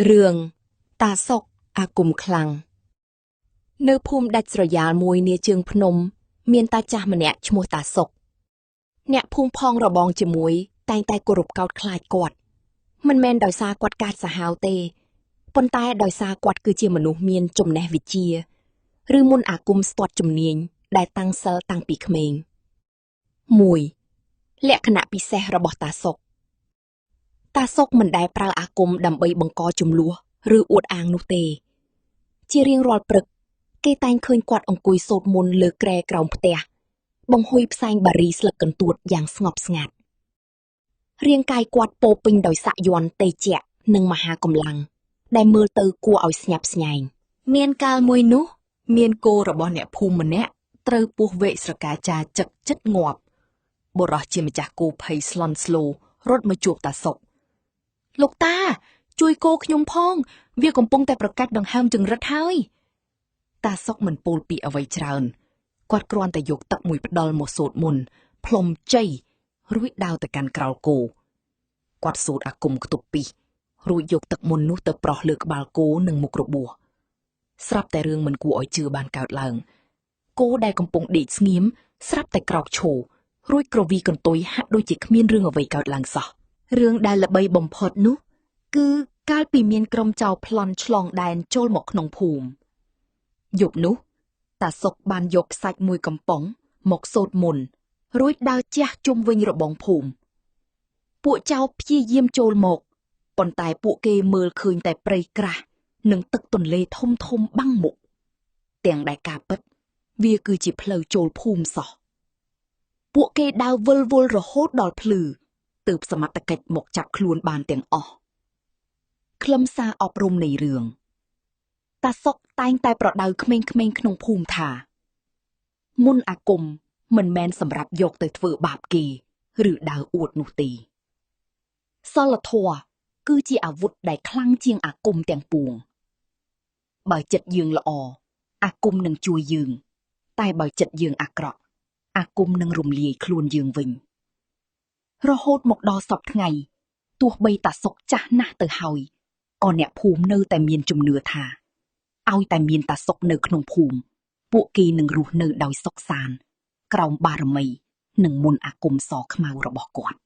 រឿងតាសុកអាគមខ្លាំងនៅភូមិដាច់ស្រយាលមួយនាជើងភ្នំ មានតាចាស់ម្នាក់ឈ្មោះតាសុក អ្នកភូមិផងរបងជាមួយ តែងតែគោរពកោតខ្លាចគាត់ មិនមែនដោយសារគាត់កាចសាហាវទេប៉ុន្តែដោយសារគាត់គឺជាមនុស្សមានចំណេះវិជ្ជា ឬមន្តអាគមស្ទាត់ជំនាញដែលតាំងសិលតាំងពីក្មេង1លក្ខណៈពិសេសរបស់តាសុក តាសុកមិនដែលប្រើអាគមដើម្បីបង្កជម្លោះឬអួតអាងនោះទេ ជារៀងរាល់ព្រឹក គេតែងឃើញគាត់អង្គុយសូត្រមន្តលើគ្រែក្រោមផ្ទះបង្ហុយផ្សែងបារីស្លឹកកន្ទួតយ៉ាងស្ងប់ស្ងាត់រាងកាយគាត់ពោរពេញដោយស័ក្យន្តតេជៈនិងមហាកម្លាំងដែលមើលទៅគួរឲ្យស្ញប់ស្ញែង មានកាលមួយនោះ មានគោរបស់អ្នកភូមិម្នាក់ត្រូវពស់វែកស្រកាចាចឹកចិត្តងាប់បុរសជាម្ចាស់គោភ័យស្លន់ស្លោរត់មកជួបតាសុកលោកតា ជួយគោខ្ញុំផង វាកំពុងតែប្រកាច់ដង្ហើមចង្រិតហើយ តាសុកមិនពោលពីអ្វីច្រើន គាត់គ្រាន់តែយកទឹកមួយផ្ដិលមកសូត្រមន្តផ្លុំជ័យរួចដើរទៅកាន់ក្រោលគោគាត់សូត្រអាគមខ្ទប់ពីសរួចយកទឹកមន្តនោះទៅប្រោះលើក្បាលគោនិងមុខរបួសស្រាប់តែរឿងមិនគួរឲ្យជឿបានកើតឡើងគោដែលកំពុងដេកស្ងៀមស្រាប់តែក្រោកឈររួចក្រវីកន្ទុយហាក់ដូចជាគ្មានរឿងអ្វីកើតឡើងសោះរឿងដែលល្បីបំផុតនោះ គឺកាលពីមានក្រុមចោរប្លន់ឆ្លងដែនចូលមកក្នុងភូមិយប់នោះ តាសុកបានយកខ្សាច់មួយកំប៉ុងមកសូត្រមន្តរួចដើរជះជុំវិញរបងភូមិពួកចោរព្យាយាមចូលមកប៉ុន្តែពួកគេមើលឃើញតែព្រៃក្រាស់និងទឹកទន្លេធំធំបាំងមុខទាំងដែលការពិត វាគឺជាផ្លូវចូលភូមិសោះពួកគេដើរវិលវល់រហូតដល់ភ្លឺទើបសមត្ថកិច្ចមកចាប់ខ្លួនបានទាំងអស់ខ្លឹមសារអប់រំនៃរឿងតាសុកតែងតែប្រដៅក្មេងៗក្នុងភូមិថាមន្តអាគមមិនមែនសម្រាប់យកទៅធ្វើបាបគេ ឬដើរអួតនោះទេសីលធម៌គឺជាអាវុធដែលខ្លាំងជាងអាគមទាំងពួងបើចិត្តយើងល្អអាគមនឹងជួយយើង តែបើចិត្តយើងអាក្រក់អាគមនឹងរំលាយខ្លួនយើងវិញ រហូតមកដល់សព្វថ្ងៃទោះបីតាសុកចាស់ណាស់ទៅហើយក៏អ្នកភូមិនៅតែមានជំនឿថាឲ្យតែមានតាសុកនៅក្នុងភូមិពួកគេនឹងរស់នៅដោយសុខសាន្តក្រោមបារមីនិងមន្តអាគមសខ្មៅរបស់គាត់